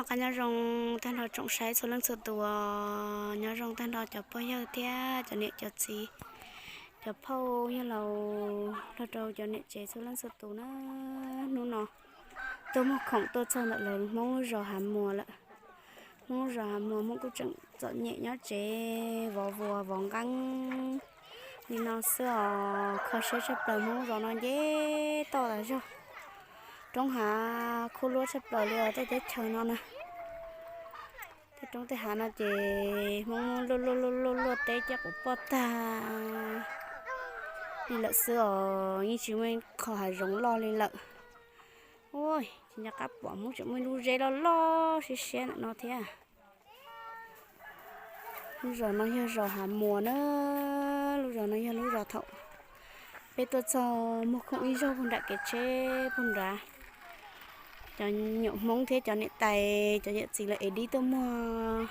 Noj qab nyob zoo tag nrho tsoom saib txhua leej txhua tus, nyob zoo tag nrho cov pog yawg thiab cov niam cov txiv, cov phauj yawg laus los rau cov niam tsev txhua leej txhua tus na. Hnub no tuaj muag khoom tuaj txog ntawm lawv Hmoob lub zos Hav Muas lawm. Hmoob lub zos Hav Muas, Hmoob kuj tseem txom nyem nyob tsev vov vuas vov nqeeb li no xwb os. Kho siab tshaj plaws, Hmoob lub zos no nce toj tas zog, roob hav khuab luab tshaj plaws li os tej teb chaws no na. Tej roob tej hav no ces Hmoob luaj luaj luaj luaj teb coj quas poj tag li lawm xwb os, yeej tsis muaj qho hav zoov loj li lawm. Ua, tsis nco qab pom Hmoob tseem muaj ib lub zeb loj loj siab siab ntawm no thiab. Lub zos no yog zos Hav Muas na. Lub zos no yog lub zos thaum peb tuaj txog muag khoom ib zaug puag nram kev tsheb puag nrad. Cov nyuam Hmoob thiab cov niam tais cov yawm txiv lawv ev dib tuaj muag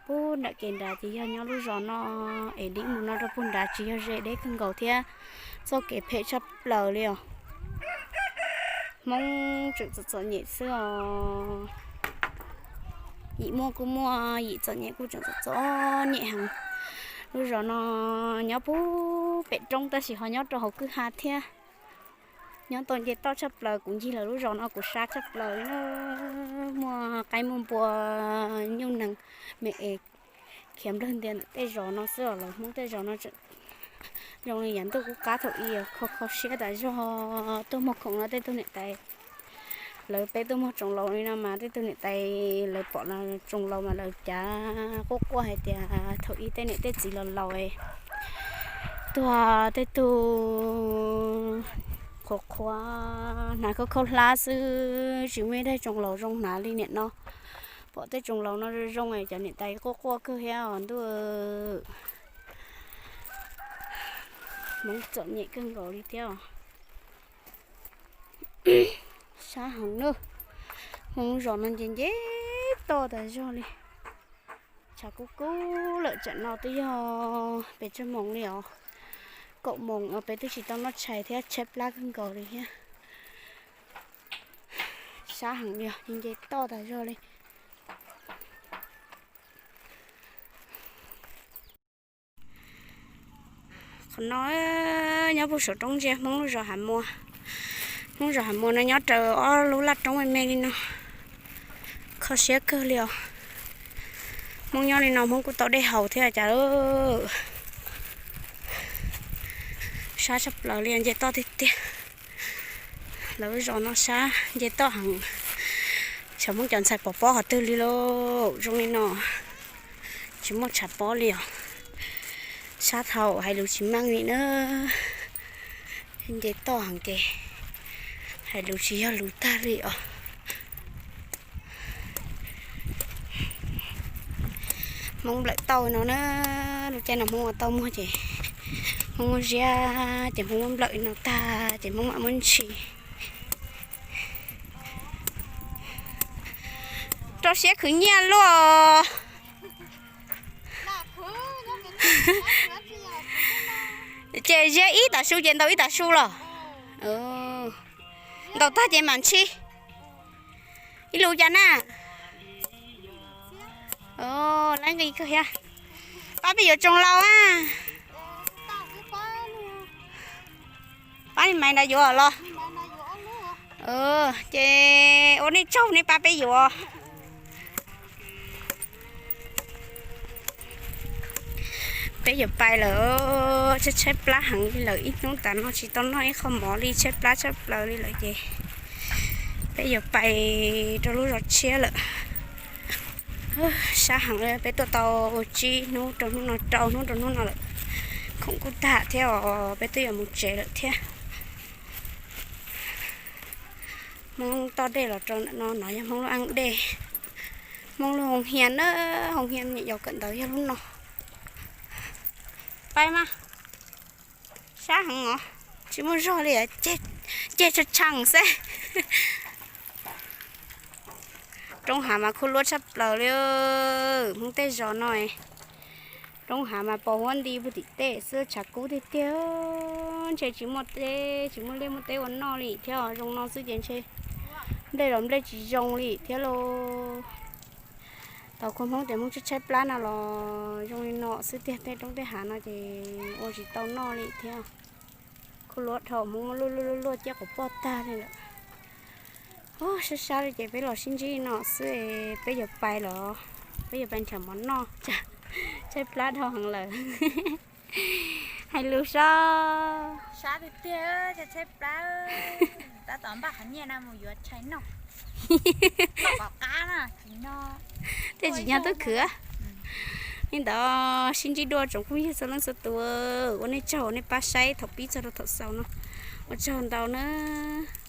puag nram kev nrad ces yog nyob lub zos no, ev dib mus no rau puag nrad tsis yog ze deb kawg nkaus thiab txoj kev phem tshaj plaws li os. Hmoob tseem txom txom nyem xwb os. Yim muaj kuj muaj, yim txom nyem kuj tseem txom txom nyem heev. Lub zos no nyob puag pem roob tab sis ho nyob rau hauv kwj ha thiab. Nyob tau nce toj tshaj plaws, kuv ncig lawv lub zos no kuv sab tshaj plaws li na. Muaj qaib muaj npua, nyuj nees me es khiav nplawg ntias ntawm tej zos no xwb os. Lawv Hmoob tej zos no zoo li yav ntuj kub qab thaum ub, kho kho siab tas zog. Tuaj muag khoom no tej tug niam tais, lawv peb tuaj muag tsoos laus li no mas tej tug niam tais lawv pom tsoos laus mas lawv cav quaj quaj hais tias thaum ub tej niam tej txiv los laus tuag tej tug qhuav qhuav hnav khaub khaub hlab xwb, tsis muaj ib daig tsoos laus zoo hnav li nim no. Pom tej tsoos laus no zoo zoo es cov niam tais quaj quaj kawg thiab os ntuj. Hmoob txom nyem kawg nkaus li thiab os. Sab heev na. Hmoob zos no nce nce toj tas zog li. Tshav kub kub lawm, tsam no twb yog pes tsawg moos li os. Kaum moos os, peb twb tsis tau noj tshais thiab tshaib plab kawg nkaus li thiab. Sab heev li os, nce nce toj tas zog li. Qhov no nyob puag saum roob ntsia Hmoob lub zos Hav Muas. Hmoob zos Hav Muas no nyob raws ob lub laj roob me me li no. Kho siab kawg li os. Hmoob nyob li no Hmoob kuj tau dej haus thiab cas. Sab tshaj plaws li, nce toj tiag tiag. Lawv zos no sab nce toj heev. Xyov Hmoob cov ntxhais pov pob qhov twg li lauj, zoo li no. Tsis muaj tshav pob li os. Sab thaum hais lus tsis meej li na. Nce toj heev ces hais lus tsis yog lus tag li os. Hmoob nplawm tauj no na, lub caij no Hmoob ua tauj muag ces Hmoob muab ziab ces Hmoob muab nplawm no tag ces Hmoob mam muab ntshis. Rau siab khwv nyiaj luaj. Ces ziab ib tag su ces ntaus ib tag su los. Ntaus tag ces mam ntshis. Ib lus cas na? Lab nqi kawg thiab. Pab peb yuav tsoos laus a. Pab niag Maiv nrad yuav los? Ces ua nej tsaug nej pab peb yuav. Peb yuav pais lawm, tshaib tshaib plab heev li lawm, ib hnub tas no tsis tau noj ib qho mov li, tshaib plab tshaj plaws li lawm ces peb yuav pais rau lub zos tshiab lawm. Sab heev li, peb tuaj tau tsib hnub rau hnub no, rau hnub rau hnub no lawm, khoom kuj tag thiab os, peb twb yuav mus tsev lawm thiab. Hmoob toj dej los rau ntawm no, no yog Hmoob lub aj dej. Hmoob lub hoo hia na, hoo hia nyuam yaus kawm ntawv yog lub no. Pais mas, sab heev os, tsis muaj zog li, ceg tshee tshee xwb. Roob hav mas khuab luab tshaj plaws li, Hmoob tej zos no. Roob hav mas pos huab nti puag tim tej xwb, tshav kub tiag tiag. Ntshe tsis muaj teb, tsis muaj liaj muaj teb ua noj li thiab, zoo no xwb ces ntshe nplej los nplej tsis zoo li thiab lauj. Khuv Hmoob tias Hmoob tshaib tshaib plab no los zoo li no xwb tiag, tej roob tej hav no ces ua tsis tau noj li thiab. Khuv luab dhau, Hmoob luaj luaj luaj luaj ciaj quas poj tag li lawm. Sab sab li ces peb los sib ntsib no xwb, peb yuav pais los, peb yuav pais nrhiav mov noj, tshaib plab dhau heev lawm. Hais lus sab, sab tiag tiag, tshaib plab, tab tom npaj qhov nyiaj no mus yuav tshais noj, noj kom qab no. Thiaj tsis nyob tub khwv. Li ntawd sib ntsib dua tsoom phooj ywg txhua leej txhua tus, ua nej tsaug nej pab saib thaum pib txog rau thaum xaus no, ua tsaug ntau nawb.